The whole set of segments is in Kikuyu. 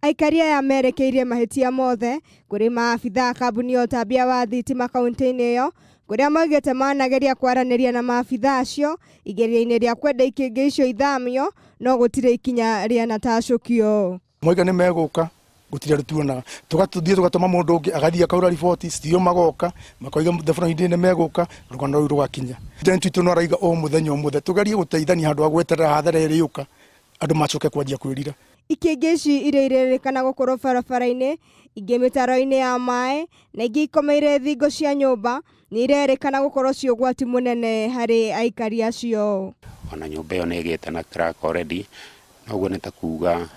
Aikari aya merekeirie mahĩtia mothe kũrĩ maabitha a kambuni ya ũtambia wa thitima kaunti-inĩ ĩyo kũrĩa maugĩte manageria kwaranĩria na maabitha acio igeria-inĩ rĩa kwenda ikĩngĩ icio ithamio no gũtirĩ ikinya rĩanatacũkio. Moiga nĩ megũka gũtirĩ andũ tuonaga tũgathiĩ tũgatũma mũndũ ũngĩ agathiĩ akaura riboti sio magoka makoiga the following day nĩ megũka rũgano rũu rũgakinya. President witũ no araiga o mũthenya o mũthenya tũgerie gũteithania handũ ha gweterera hathara ĩrĩũka andũ macoke kwanjia kwĩrira. Ikĩngĩ ici iria irerĩkana gũkorwo barabara-inĩ, ingĩ mĩtaro-inĩ ya maĩ na ingĩ ikomeire thingo cia nyũmba nĩ irerĩkana gũkorwo ciĩ ũgwati mũnene harĩ aikari acio. Ona nyũmba ĩyo nĩ ĩgĩte na crack already, noguo nĩ ta kuga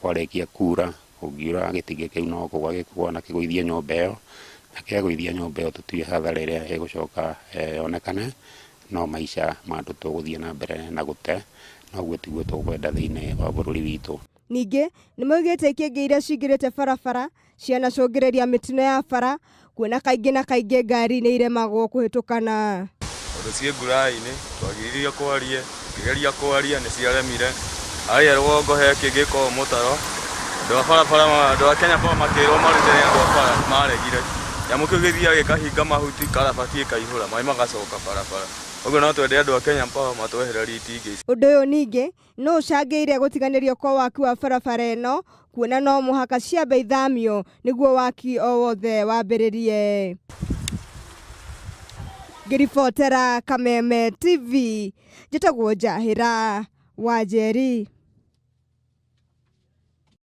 kwarĩkia kura, kũngiura gĩtingĩ kĩu no kũgwa gĩkũgwa na kĩgũithie nyũmba ĩyo, na kĩagũithia nyũmba ĩyo tũtiũĩ hathara ĩrĩa ĩgũcoka yonekane, no maica ma andũ tũgũthiĩ na mbere na gũte, na ũguo tiguo tũkwenda thĩinĩ wa bũrũri witũ. Ningĩ nĩmaugĩte ikĩngĩ iria cingĩrĩte barabara cianacũngĩrĩria mĩtino ya bara kuona kaingĩ na kaingĩ ngari nĩ iremagwo kũhĩtũkana. Tondũ ciĩ ngurainĩ, twagiririo kwarie, tũkĩgeria kwaria nĩ ciaremire. Harĩa rũgongo he kĩngĩ gĩkoragwo mũtaro, andũ a barabara, andũ a Kenya Power makĩrwo marute nĩ andũ a bara nĩ maregire. Kĩnyamũ kĩu gĩthiaga gĩkahinga mahuti, karabati ĩkaihũra, maĩ magacoka barabara. Ũguo no twende andũ a Kenya Power matwehererie itingĩ ici. Ũndũ ũyũ ningĩ nĩ ũcangĩire gũtiganĩrio kwa waki wa barabara ĩno kuona no mũhaka ciambe ithamio nĩguo waki o wothe wambĩrĩrie. Ngĩribotera Kameme TV, njĩtagwo Njahĩra Wanjeri.